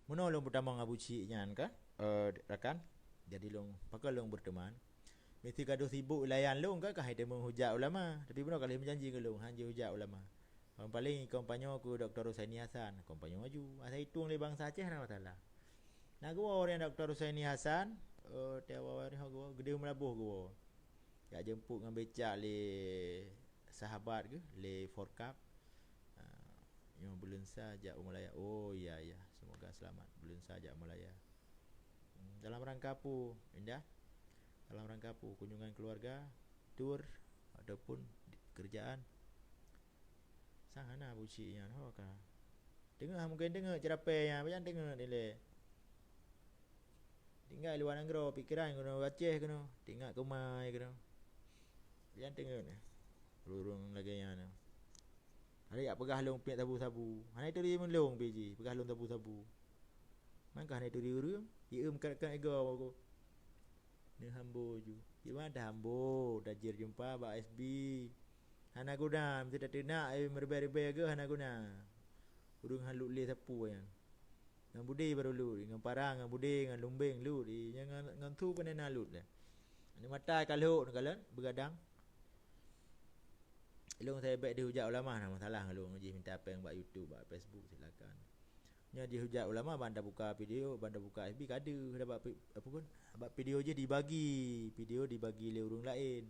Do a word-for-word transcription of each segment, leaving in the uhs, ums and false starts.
Meunoe lôn peutamong Abu Chik nyan ka, eh, rakan. Jadi lôn, pakon lôn beuteuman. Meusti ka deuh sibuk layan lôn ka, ka hai teumeuhujat ulama. Tapi bunoe ka lheueh meujanji keu lôn, han jihujat ulama. Paling-paling kompanyo keu Doktor Husaini Hasan, kompanyo maju. Asai itueng lé bansa Aceh hana masalah. Na geuwoe ureueng Doktor Husaini Hasan, eh, tiep awai nyoe geuwoe, Geudeh Meulaboh geuwoe. Jak jemput ngon becak lé sahabat geuh, lé Forkap. Ah, nyoe Buleuen Sa jak u Malaya. Oh, iya, iya. Semoga selamat. Buleuen Sa jak u Malaya. Hmm, dalam rangka peue, Indah? Dalam rangka peue? Kunjungan keluarga, tur, ataupun di-, kerjaan? Sang hana Abu Chik nyan, ho ka. Teungoh mungken teungoh ceurapée nyan, pajan teungoh ilée. Tinggai luwa nanggroe, pikeran keunoe, Aceh keunoe, tinggai keumai keunoe. Pajan teungoh ureueng lagée nyan. Ada jak peugah lôn piep sabu-sabu. Hana turi meulông pih jih, peugah lôn sabu-sabu. Man ka hana turi ureueng, iém kat-kat ego aku. Neuhambo ju. Di mana tahambo, tajir jumpa bak F B. Hana guna, meusti tateunak, eh, meuribée-ribée geuh hana guna. Ureueng han lut lé sapeue nyan. Ngon budé barô lut, ngon parang, ngon budé, ngon lumbeng lut, eh, nyan ngon, ngon su pun hana lut dah. Aneuk mata ka lhok neukalon, beugadang. Ilông saya bék dihujat ulama, hana masalah ngon lôn jih minta péng bak YouTube, bak Facebook, silakan. Nyoe dihujat ulama ban tabuka video, ban tabuka F B ka deuh, dah bak pi-, apa pun, bak video jih dibagi, video dibagi lé ureueng laén.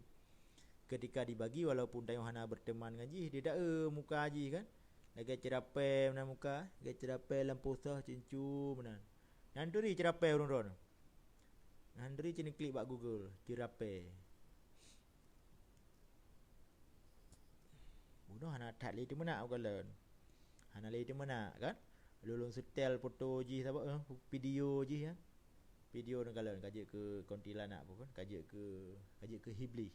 Ketika dibagi, walaupun tanyoe hana berteman ngon jih, dia dak, eh, muka jih kan. Lagée ceurapée meunan muka, lagée ceurapée lam pusah cincu meunan. Nyan turi ceurapée ureueng droe. Nyan turi cit neuklik bak Google, ceurapée. Bunoe hana that lé teumeunak u kalon. Hana lé teumeunak kan? Lôn, lôn setel foto jih saboh, eh, video jih ya. Video neukalon ka jeuet keu kuntilanak pun kan, ka jeuet keu, ka jeuet keu Iblih.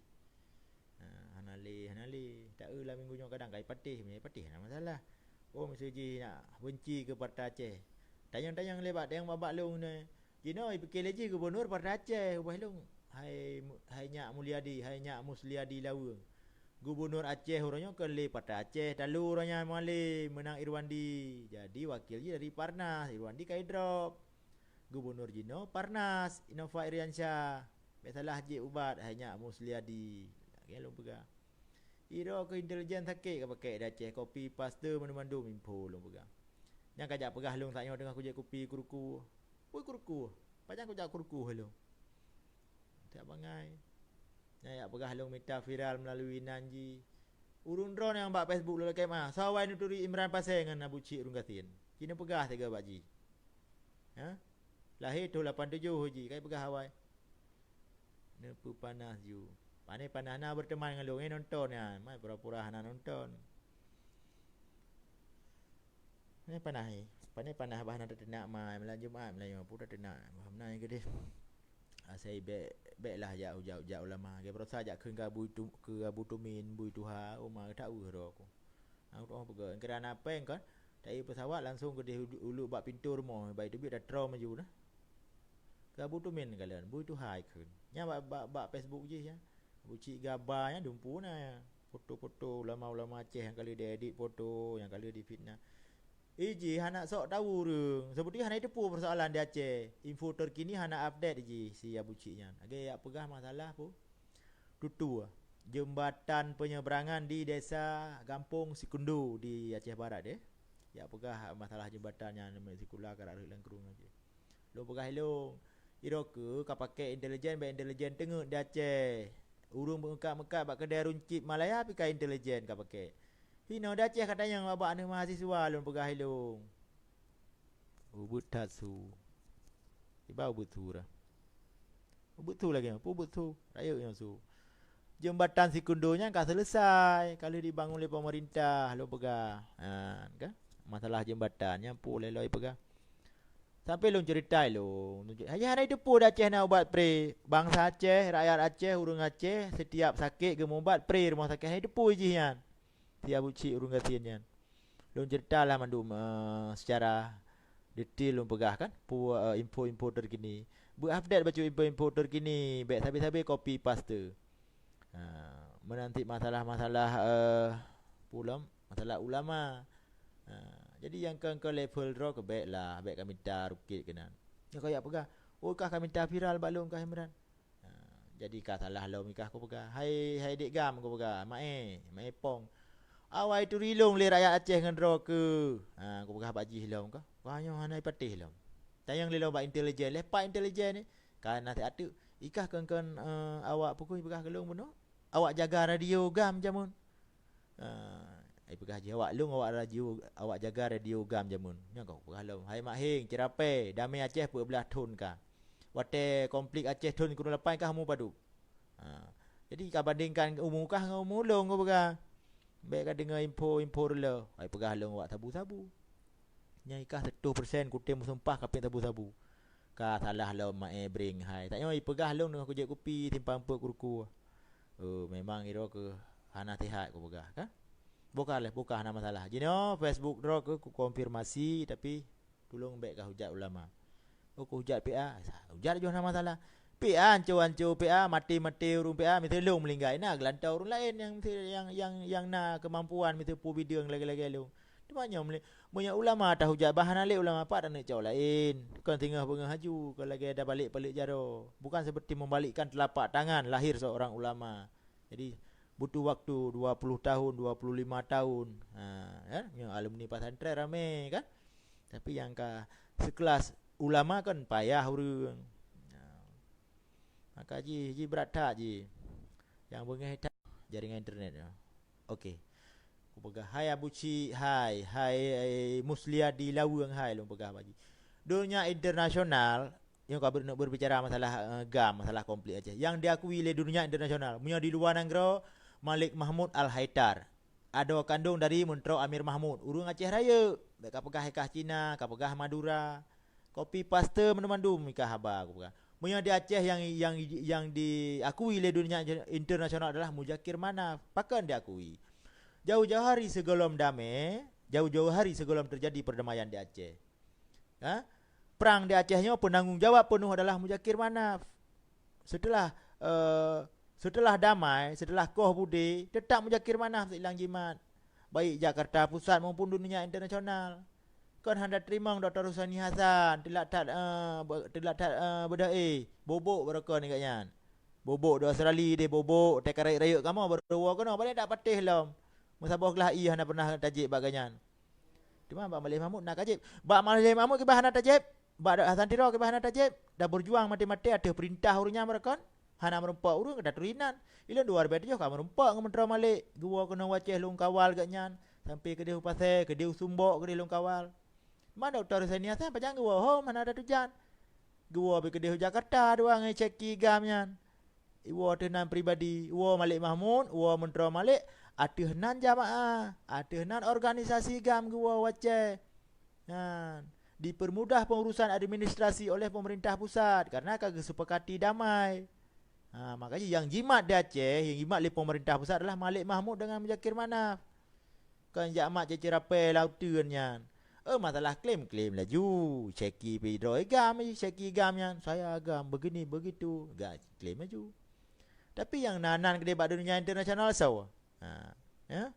Ha, hana lé, hana lé. Tak eu lah minggu nyoe kadang kai patéh, meunyoe patéh hana masalah. Oh, miseue jih nak benci keu Partai Aceh. Tanyong-tanyong lé bak, tanyong bak, bak lôn nyoe. Jinoe ipike lé jih gubunur Partai Aceh, ubah lôn. Hai Mu-, hai Nyak Mulyadi, hai Nyak Musliadi Laweueng. Gubunur Aceh uroe nyoe kon lé Partai Aceh, talu uroe nyan Mualem, meunang Irwandi. Jadi wakil jih dari Parnas, Irwandi ka idrop. Gubunur jinoe Parnas, Nova Iriansyah. Bék salah jih ubat, hai Nyak Musliadi. Lagée lôn peugah. Iroe keu intelijen sakét ka pakék di Aceh, copy paste mandum-mandum info lôn peugah. Nyang ka jak peugah lôn saat nyoe teungoh kujak kupi keu ruku. Pui keu ruku? Pajan kujak keu ruku lôn? Tak bangai. Nyang jak peugah lôn mita viral meulalu inan jih. Ureueng droeneuh nyang bak Facebook lôn lakée meu'ah. Soe awai neuturi Imran Pasé ngon Abu Chik ureueng gasien. Ci neupeugah sigoe bak jih. Ha? Lahé thon lapan tujoh jih, kai peugah awai. Neupeupanas ju. Pane panas na berteman ngon lôn, eh, nonton nyan. Mai pura-pura hana nonton. Pane panas, eh. Pane panas bah na tateunak mai, malam Jumat, malam Jumat pun tateunak. Bah meunan keudeh. Asai bék, bék lah jak hujat-hujat ulama. Ge berusaha jak kheun keu Abu Tu-, keu Abu Tumin, Bui Tuha, uma tak weuh ro aku. Aku tak peugah. Kira na péng kan? Taie pesawat langsung keudeh ulu-, uluk bak pintoe rumoh, bai teubiet tatroe maju nah. Keu Abu Tumin kalon, Bui Tuha kheun. Nya bak, bak, bak Facebook jih nya. Abu Chik gaba nya dumpu na nya. Foto-foto ulama-ulama Aceh nyang ka lheueh diedit foto, nyang ka lheueh difitnah. Iji hana sok tahu ureueng. Seperti hana teupeu persoalan di Aceh. Info terkini hana update iji si Abu Chik nyan. Lagée jak peugah masalah pun. Tutu, jeumbatan peunyeubrangan di Desa Gampông Sikundo di Aceh Barat, eh. Jak peugah masalah jeumbatan nyan, sikula ka rhot lam krueng Aceh. Lôn peugah ilông, iroe keu ka pakék intelijen, bak intelijen teungeut di Aceh. Ureueng meukat-meukat bak keudée runcit Malaya pih ka intelijen ka pakék. Hinoe di Aceh ka tanyong bak aneuk mahasiswa lôn peugah ilông. Ubeuet that su. Iba ubeuet su dah. Ubeuet su lagée nyoe, peue ubeuet su? Rayeuk nyoe su. Jeumbatan Sikundo nyan ka seuleusai, ka lheueh dibangun lé peumeurintah, lôn peugah. Ha, kan? Masalah jeumbatan nyan peue lé lôn peugah. Sampai lôn ceurita ilông. Hanya hana teupeu di Aceh na ubat pre. Bansa Aceh, rakyat Aceh, ureueng Aceh, setiap sakét geumubat pre rumoh sakét hana teupeu jih nyan. Si Abu Chik ureueng gasien nyan. Lôn ceurita lah mandum, eh, secara detail lôn peugah kan, pu-, eh, info-info terkini. Beu update bacut info-info terkini, bék sabe-sabe copy paste. Ha, meunan cit masalah-masalah, eh, pulom, masalah ulama. Ha, Jadi nyang keu, keu level droe keu bèk lah, bèk ka minta rukét keunan. Nyang keu jak peugah, "Oh, kah ka minta viral bak lôn kah Imran." Ha, jadi ka salah lom kah kupeugah. Hai, hai dék GAM kupeugah, maé, maé pong. Awai turi lôn lé rakyat Aceh ngon droe keu. Ha, kupeugah bak jih lom kah. Wah, nyoe hana ipatéh lom. Tanyong lé lom bak intelijen, lé pat intelijen ni. Ka na siat teuk, ikah kon-kon, eh, awak pukui peugah keu lôn bunoe. Awak jaga radio GAM jameun. Ah, ai peugah jih awak lôn, awak radio, awak jaga radio GAM jameun. Nyan kah peugah lom, "Hai Mak Heng, ceurapée, damé Aceh peuet blaih thon ka. Watée konflik Aceh thon keu lapan kah mu padub?" Ha. Jadi ka bandingkan umu kah ngon umu lôn kah peugah. Bèk ka deungoe info-info reuloh. Ai peugah lôn awak sabu-sabu. Nyan ikah seratus persen kutem meusumpah kapét sabu-sabu. Ka salah lom maé bring hai. Tanyoe ipeugah lôn deungon kujép kupi simpang peuet kruku. Oh, memang iroe keuh hana sihat kupeugah, kan? Bukan lé, bukan hana masalah. Jinoe Facebook droe keuh kukonfirmasi, tapi tulông bèk kah hujat ulama. Oh, kuhujat P A, hujat jih hana masalah. P A anco-anco, P A maté-maté ureueng, P A miseue lôn meuninggai, na geulantoe ureueng laén nyang miseue, nyang, nyang, nyang na keumampuan miseue peue bideueng lagèe-lagèe lôn. Teuma nyoe meuli-, meunyoe ulama tahujat bah hana lé ulama pat aneuk cok laén. Kon singoh beungoh aju, kon lagèe tabalek paleuet jaroe. Bukan seperti membalikkan telapak tangan lahir seorang ulama. Jadi, butuh waktu dua puluh tahun, dua puluh lima tahun. Ha, kan? Nyoe alumni pesantren ramé, kan? Tapi nyang ka sekelas ulama kan payah ureueng. Ha. Maka jih, jih brat that jih. Nyang beungéh that jaringan internet nyoe. Oke. Kupeugah, "Hai Abu Cik, hai, hai, hai Musliadi Laweueng, hai," lôn peugah bak jih. Donya internasional, nyoe ka ber-, berbicara masalah, eh, GAM, masalah konflik Aceh. Yang diakui lé dunia internasional. Meunyoe di luwa nanggroe, Malik Mahmud Al-Haitar. Adoe kandong dari Meuntroe Amir Mahmud. Ureueng Aceh Rayeuk. Bèk ka peugah ikah Cina, ka peugah Madura. Copy paste mandum-mandum ikah haba, kupeugah. Meunyoe di Aceh yang, yang, yang diakui lé dunia internasional adalah Muzakir Manaf. Pakon diakui? Jauh-jauh hari sigohlom damé, jauh-jauh hari sigohlom terjadi perdamaian di Aceh. Ha? Prang di Aceh nyoe penanggung jawab peunoh adalah Muzakir Manaf. Seuteulah, eh, seuteulah damai, seuteulah koh budé, teutap Muzakir Manaf silang jimat. Baik Jakarta Pusat maupun dunia internasional. Kon hana teurimong Doktor Husani Hasan, teulat that, eh, be-, teulat that, eh, beudôh, eh, bobok baroe kon gobnyan. Bobok di Australia deh, bobok, teuka rayeuk-rayeuk kamoe baroe woe keunoe, padahai dak patéh lom. Meusaboh glah ié hana pernah tajép bak gobnyan. Teuma bak Malik Mahmud na kajép. Bak Malik Mahmud kiban hana tajép. Bak Hasan Tiro kiban hana tajép. Dak berjuang maté-maté ateueh peurintah ureueng nyan baroe kon. Hana meurumpok ureueng, ka taturi nan. Ilôn dua ribèe tujoh ka meurumpok ngon Meuntroe Malik. Geuwoe keunoe u Aceh lôn kawal gobnyan. Sampai keudeh u Pasè, keudeh u Sumbok, keudeh lôn kawal. Man Doktor Husani Hasan pajan geuwoe hom hana tatujan. Geuwoe pih keudeh u Jakarta dua ngon Syeki GAM nyan. Iwoe ateueh nan pribadi, iwoe Malik Mahmud, iwoe Meuntroe Malik, ateueh nan jamaah, ateueh nan organisasi GAM geuwoe u Aceh. Nyan, dipermudah pengurusan administrasi oleh pemerintah pusat karena ka geusepakati damai. Ha, makanya nyang jimat di Aceh, nyang jimat lé pemerintah pusat adalah Malik Mahmud dengan Muzakir Manaf. Kon jak mat ceurapée lauteuen nyan. Eh, masalah klaim, klaim laju. Syeki pih droe GAM, Syeki GAM nyan. Saya GAM, begini, begitu. Ga-, klaim laju. Tapi nyang nan-nan keudeh bak dunia internasional soe? Ha, ya.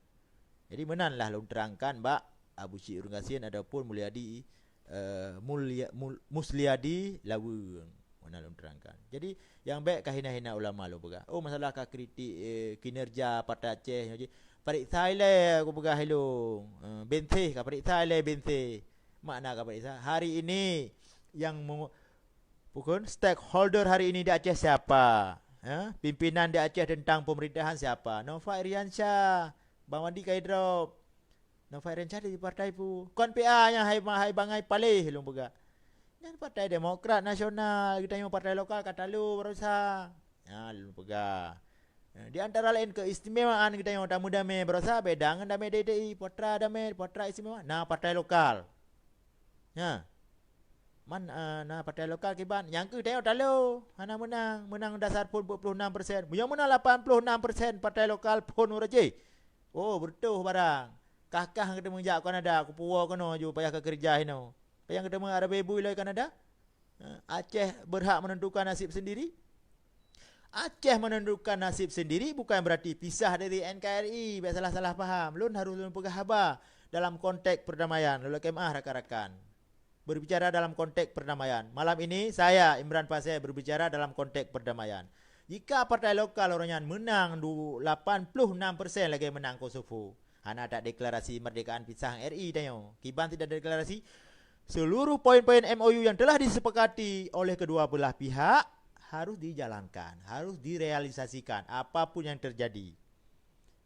Jadi meunan lah lôn terangkan bak Abu Syik Ureueng Gasien ataupun Mulyadi, eh, Mulya-, Mul-, Musliadi Laweueng. Meunan lôn terangkan. Jadi nyang bèk ka hina-hina ulama lôn peugah. Oh, masalah ka kritik, eh, kinerja Partai Aceh nyoe jih. Pareksa ilèe, aku peugah ilôn. Eh, Benseh ka pareksa ilèe Benseh. Makna ka pareksa. Hari ini yang mengu-, bukan, stakeholder hari ini di Aceh siapa? Eh, pimpinan di Aceh tentang pemerintahan siapa? Nova Iriansyah. Bang Wandi ka idrop. Nova Iriansyah di partai pu. Kon P A nyan hai, hai bangai paléh lôn peugah. Nyan Partai Demokrat Nasional, geutanyoe partai lokal ka talo baroesa. Nyan lôn peugah. Di antara laén keistimewaan geutanyoe tameudamé baroesa beda ngon damé D T I, Patra Damé, Patra Istimewa, na partai lokal. Nya. Man, eh, na partai lokal kiban, nyang keuh tanyoe talo, hana meunang, meunang dasar phon dua puluh enam persen. Meunyoe meunang lapan puluh enam persen partai lokal phon uroe jéh. Oh, beureutoh barang. Kah-kah geuteumé jak Kanada, kupuwoe keunoe ju payah ka keureuja hinoe. Payah geuteumé Arab Ibu iloi Kanada. Eh, Aceh berhak menentukan nasib sendiri. Aceh menentukan nasib sendiri bukan berarti pisah dari N K R I. Bèk salah-salah paham. Lôn harôh lôn peugah haba. dalam konteks perdamaian, lôn lakée meu'ah rakan-rakan. Berbicara dalam konteks perdamaian. Malam ini saya, Imran Pasé, berbicara dalam konteks perdamaian. Jika partai lokal awaknyan menang du-, lapan puluh enam persen lagée menang Kosovo, hana tadeklarasi kemerdekaan pisang R I tanyoe. Kiban tidak deklarasi, seluruh poin-poin M O U yang telah disepakati oleh kedua belah pihak harus dijalankan, harus direalisasikan apapun yang terjadi.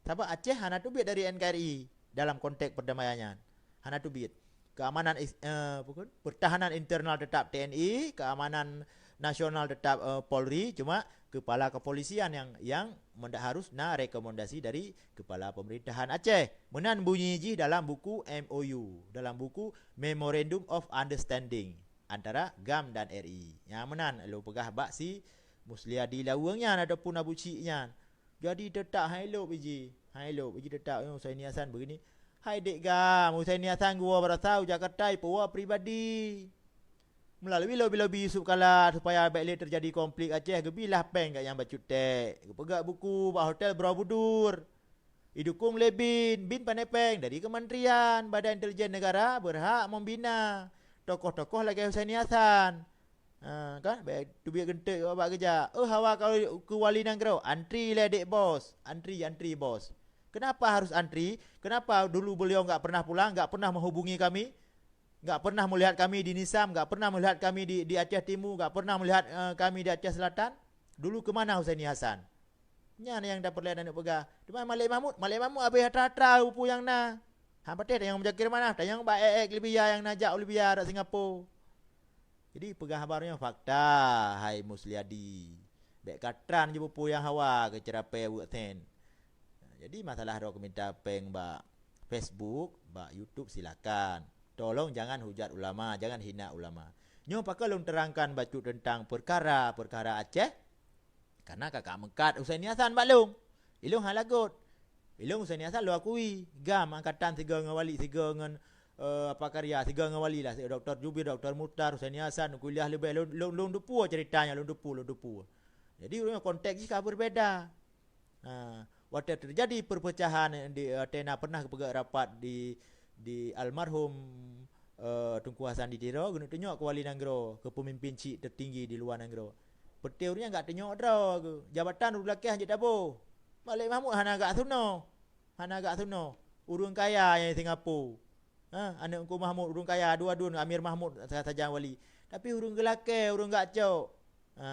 Sabab Aceh hana teubiet dari N K R I dalam konteks perdamaian nyan. Hana teubiet. Keamanan is-, eh, apa kan? Pertahanan internal tetap T N I, keamanan nasional tetap, eh, Polri, cuma kepala kepolisian yang, yang mendak harus na rekomendasi dari kepala pemerintahan Aceh. Meunan bunyi jih dalam buku M O U, dalam buku Memorandum of Understanding antara GAM dan R I. Nyang meunan lôn peugah bak si Musliadi Laweueng nyan ataupun Abu Cik nyan. Jadi teutap hai lôb iji. Hai lôb iji teutap, eh, Husaini Hasan begini. Hai dek GAM, Husaini Hasan geuwoe barasa u Jakarta ipeuwoe pribadi. Melalui lobi-lobi Yusuf Kala supaya bèk lé terjadi konflik Aceh, geubilah péng gak nyang bacut ték. Geupeugah buku bak hotel Borobudur. Idukong lé bin, bin pané péng dari kementerian, Badan Intelijen Negara berhak membina tokoh-tokoh lagèe Husaini Hasan. Ha, kan? Bèk teubiet geunteuk bak geujak. Oh, hawa keu, keu wali nanggroe, antri lé dek bos. Antri, antri bos. Kenapa harus antri? Kenapa dulu beliau enggak pernah pulang, enggak pernah menghubungi kami? Enggak pernah melihat kami di Nisam, enggak pernah melihat kami di, di Aceh Timu, enggak pernah melihat, eh, kami di Aceh Selatan? Dulu ke mana Husaini Hasan? Nyan nyang tapeureulèe aneuk peugah. Teuma Malik Mahmud, Malik Mahmud habéh atra-atra peue nyang na. Han patéh tanyong Muzakir Manaf, tanyong bak ék-ék Libya nyang na jak u Libya rot Singapura. Jadi peugah haba nyoe fakta, hai Musliadi. Bèk katran jeuet peue nyang hawa keu ceurapée weuek then. Jadi masalah droe keu minta péng bak Facebook, bak YouTube silakan. Tolong jangan hujat ulama, jangan hina ulama. Nyoe pakon lôn terangkan bacut teuntang peukara-peukara Aceh. Karena ka, ka meukat Husaini Hasan bak lôn. Ilôn hana lagot. Ilôn Husaini Hasan lôn akui. GAM angkatan sigoe ngon wali, sigoe ngon, eh, apa karya, sigoe ngon wali lah. Doktor Jubir, Doktor Mukhtar, Husaini Hasan, kuliah leubeh lôn, lôn, lôn teupeu ceurita nyan, lôn teupeu, lôn teupeu. Jadi, ureueng konteks jih ka berbeda. Ha, watèe terjadi perpecahan di, watèe na pernah geupeugah rapat di, di almarhum, eh, Teungku Hasan di Tiro, geuneuk tunyok keu wali nanggroe, keu peumimpin chik tertinggi di luwa nanggroe. Peureuté ureueng nyan gak tunyok droe geuh, jabatan ureueng lakèe jeuet taboh. Malik Mahmud hana gak seunoe. Hana gak seunoe. Ureueng kaya nyang di Singapura. Ha, aneuk Teungku Mahmud, ureueng kaya, dua dun Amir Mahmud sajan wali. Tapi ureueng geulakèe, ureueng gak cok. Ha,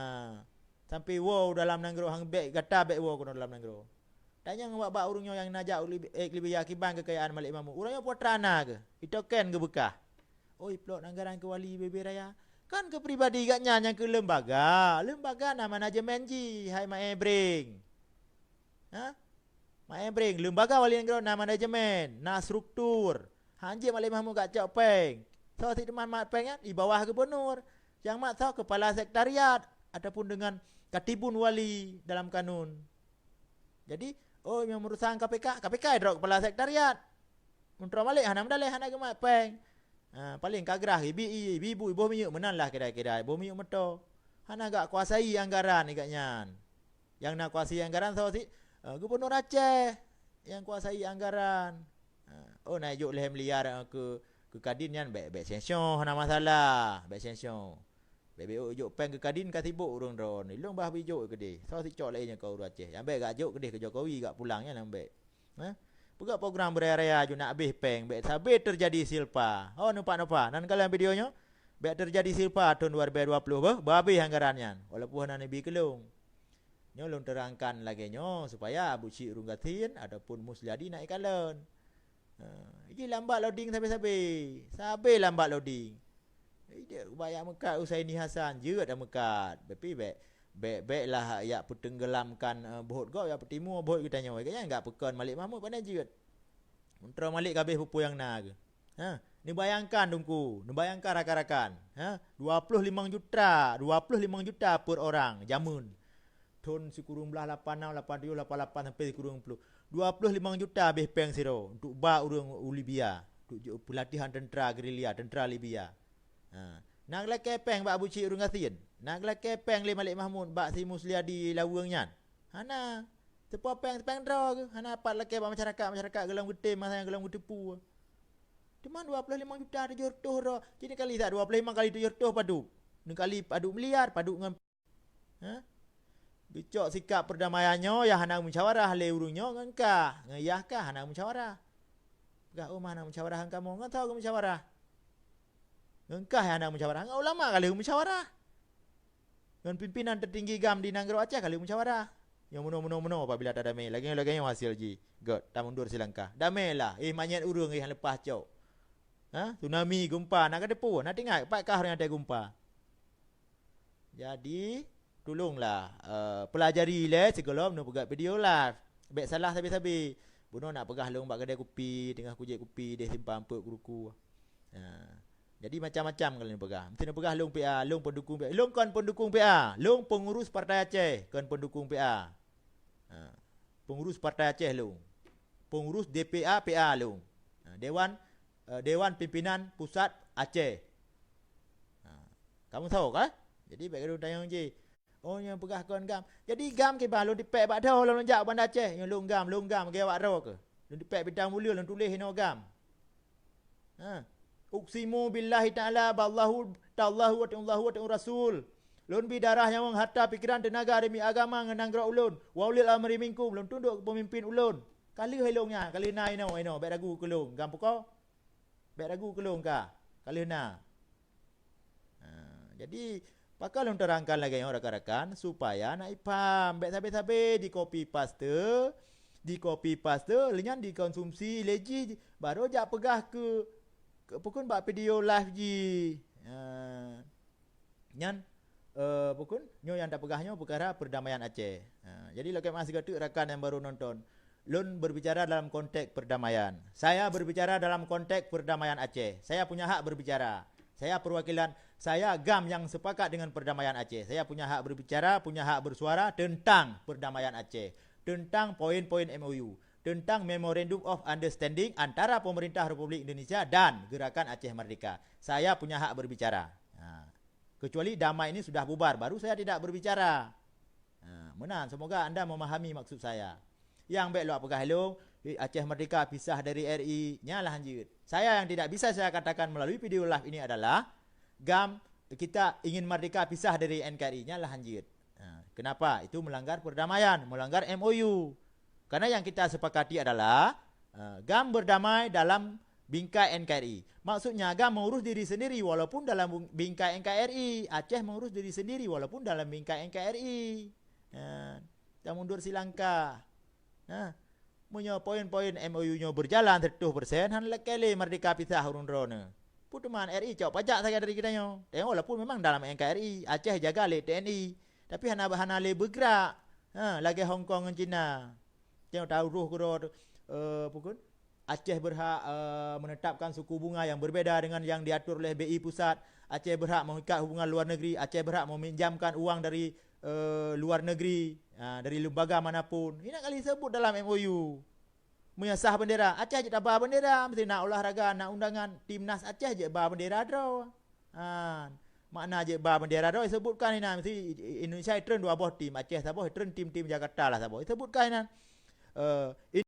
sampai woe u dalam nanggroe, han bèk gata bèk woe keunoe dalam nanggroe. Tanyong bak, bak ureueng nyoe nyang na jak u Lib-, eh, Libya kiban keukayaan Malik Mahmud. Ureueng nyoe putra na keuh? Itoken geubeukah. Oh, iplok anggaran keu wali B B Raya. Kan keu pribadi gak nyan nyang keu lembaga. Lembaga na manajemen jih, hai Maé Breng. Ha? Maé Breng, lembaga wali nanggroe na manajemen, na struktur. Han jeuet Malik Mahmud gak cok péng. Soe sit teuma mat péng nyan? Di bawah gubernur. Nyang mat soe? Kepala sekretariat ataupun dengan katibun wali dalam kanun. Jadi, oh, nyang meurusan K P K, K P K droe kepala sekretariat. Meuntroe Malik hana meudaleh, hana geumat péng. Ha, paléng ka grah ibi, ibi bu, iboh minyeuk meunan lah kira-kira, iboh minyeuk meuto. Hana gak kuasai anggaran gak nyan. Nyang na kuasai anggaran soe sit? Eh, Gubernur Aceh nyang kuasai anggaran. Ha, oh, na ijok lhèe miliar, eh, keu, keu Kadin nyan bèk, bèk sanction, hana masalah, bèk sanction. Bèk, bèk ijok péng keu Kadin ka sibok ureueng droe. Ilôn bah bijok keudeh. Soe sit cok laén nyang ka ureueng Aceh. Nyang bèk gak jok keudeh keu Jokowi gak pulang nyan nyang bèk. Ha? Peugah program beuraya-raya ju nak abéh péng, bèk sabe teujadi silpa. Oh, numpak-numpak. Nan kalon video nyoe, bèk teujadi silpa thôn dua ribèe dua ploh beuh, beuabéh anggaran nyan. Walaupun hana neubi keu lôn. Nyoe lôn terangkan lagèe nyoe supaya Abu Syik Ureueng Gasien ataupun Musliadi na ikalon. Ha, jih lambat loading sabe-sabe. Sabe lambat loading. Idék bak jak meukat Husaini Hasan, jeuet dak meukat. Tapi bèk, bèk, bèk lah jak peutenggelamkan, eh, buhot gob, jak peutimu buhot geutanyoe. Gobnyan gak peukon Malik Mahmud pandai jeuet. Meuntroe Malik ka abéh peue-peue nyang na geuh. Ha, neubayangkan Teungku, neubayangkan rakan-rakan. Ha, dua ploh limong juta, dua ploh limong juta per orang jameun. Thôn sikureueng blaih lapan nam, lapan tujoh, lapan lapan sampai sikureueng ploh. Dua ploh limong juta abéh péng sidroe untuk ba ureueng u Libya, untuk jeuet peulatihan teuntara gerilya, teuntara Libya. Ha. Na geulakèe péng bak Abu Syik Ureueng Gasien? Na geulakèe péng lé Malik Mahmud bak si Musliadi Laweueng nyan? Hana. Teupeue péng, péng droe geuh, hana pat lakèe bak masyarakat, masyarakat gohlom geutem, masa nyan gohlom geuteupeu. Teuma dua ploh limong juta tujoh reutôh droe, cit neukali that dua ploh limong kali tujoh reutôh padub. Neukali padub miliar, padub ngon, ha? Geucok sikap perdamaian nyoe nyang hana musyawarah lé ureuëng nyoe ngon kah, ngon yah kah hana musyawarah. Peugah, "Oh, mah hana musyawarah ngon kamoe." Ngon soe geumusyawarah? Ngon kah nyang hana musyawarah? Ngon ulama ka lheueh musyawarah. Ngon pimpinan teutinggi GAM di nanggroe Aceh ka lheueh musyawarah. Nyoe meunoe, meunoe, meunoe apabila tadamé. Lagée nyoe, lagée nyoe hasil jih. Göt, tamundur silangkah. Damé lah. Eh, manyét ureuëng, eh, nyang leupah cok. Ha? Tsunami, gempa, na kateupeue? Na teuingat, pat kah ureuëng nyang watée gempa? Jadi, tulonglah, eh, peulajari ilée sigohlom neupeugah video live. Bék salah sabe-sabe. Bunoe nak peugah lôn bak keudée kupi, teungoh kujép kupi, deh simpang peuet kruku. Ha. Jadi macam-macam ka lôn peugah. Meusti neupeugah lôn P A, lôn pendukung P A. Lôn kon pendukung P A, lôn pengurus Partai Aceh, kon pendukung P A. Ha. Pengurus Partai Aceh lôn. Pengurus D P A P A lôn. Ha. Dewan, eh, Dewan Pimpinan Pusat Aceh. Ha. Kamu tahu kah? Jadi bék gadoh tanyong jih. Oh, nyang peugah kon GAM. Jadi GAM kiban lôn tipék bak droe lôn jak Banda Aceh. Nyoe lôn GAM, lôn GAM, lagée awak droe keuh. Lôn tipék bintang mulia, lôn tuléh inoe GAM. Ha. Uqsimu billahi ta'ala, ballahu, tallahu wa ta'allahu wa ta'ala rasul. Lôn bi darah, nyawöng, harta, pikiran, teunaga demi agama ngon nanggroe ulôn. Wa ulil amri minkum, lôn tundok keu peumimpin ulôn. Ka lheueh ilong nyan, ka lheueh na inoe, inoe, bék ragu keu lôn. GAM pukoe? Bék ragu keu lôn kah? Ka lheueh na. Ha, jadi, pakon lôn terangkan lagée nyoe rakan-rakan, supaya na ipaham. Bék sabe-sabe di copy paste, di copy paste, lé nyan dikonsumsi lé jih, baru jak peugah keu, keu peukon bak video live jih. Ha. Nyan, eh, peukon, nyoe nyang tapeugah nyoe peukara perdamaian Aceh. Ha, jadi lakée meu'ah sigoe teuk rakan nyang baru nonton. Lôn berbicara dalam konteks perdamaian. Saya berbicara dalam konteks perdamaian Aceh. Saya punya hak berbicara. Saya perwakilan, saya GAM yang sepakat dengan perdamaian Aceh. Saya punya hak berbicara, punya hak bersuara tentang perdamaian Aceh, tentang poin-poin M O U, tentang Memorandum of Understanding antara pemerintah Republik Indonesia dan Gerakan Aceh Merdeka. Saya punya hak berbicara. Ha. Kecuali damai ini sudah bubar, baru saya tidak berbicara. Ha, meunan, semoga anda memahami maksud saya. Nyang bék lôn peugah ilong, "Eh, Aceh Merdeka pisah dari R I," nyan lah hanjeuet. Saya yang tidak bisa saya katakan melalui video live ini adalah, GAM, kita ingin merdeka pisah dari N K R I, nyan lah hanjeuet. Ha, kenapa? Itu melanggar perdamaian, melanggar M O U. Karena yang kita sepakati adalah, ha, GAM berdamai dalam bingkai N K R I. Maksudnya, GAM mengurus diri sendiri walaupun dalam bung-, bingkai N K R I. Aceh mengurus diri sendiri walaupun dalam bingkai N K R I. Ha, dan mundur silangkah. Nah, meunyoe poin-poin M O U nyoe berjalan seratus persen, han lakée lé merdeka pisah ureuëng droeneuh. Peue teuma R I cok pajak sagai dari geutanyoe. Tapi walaupun memang dalam N K R I, Aceh jaga lé T N I, tapi hana, hana lé bergerak. Ha, lagée Hong Kong ngon Cina. Tengok tahu roh keudroe, eh, peukon? Aceh berhak, eh, menetapkan suku bunga yang berbeda dengan yang diatur oleh B I pusat. Aceh berhak mengikat hubungan luar negeri. Aceh berhak meminjamkan uang dari, eh, luar negeri, ah, dari lembaga manapun. Ini nak kali sebut dalam M O U. Meunyoe sah bendera, Aceh jeuet taba bendera, mesti na olahraga, na undangan, Timnas Aceh jeuet ba bendera droe. Ha, makna jeuet ba bendera droe disebutkan inan, mesti Indonesia itreun dua boh tim, Aceh saboh, itreun tim-tim Jakarta lah saboh. Disebutkan inan. Eh,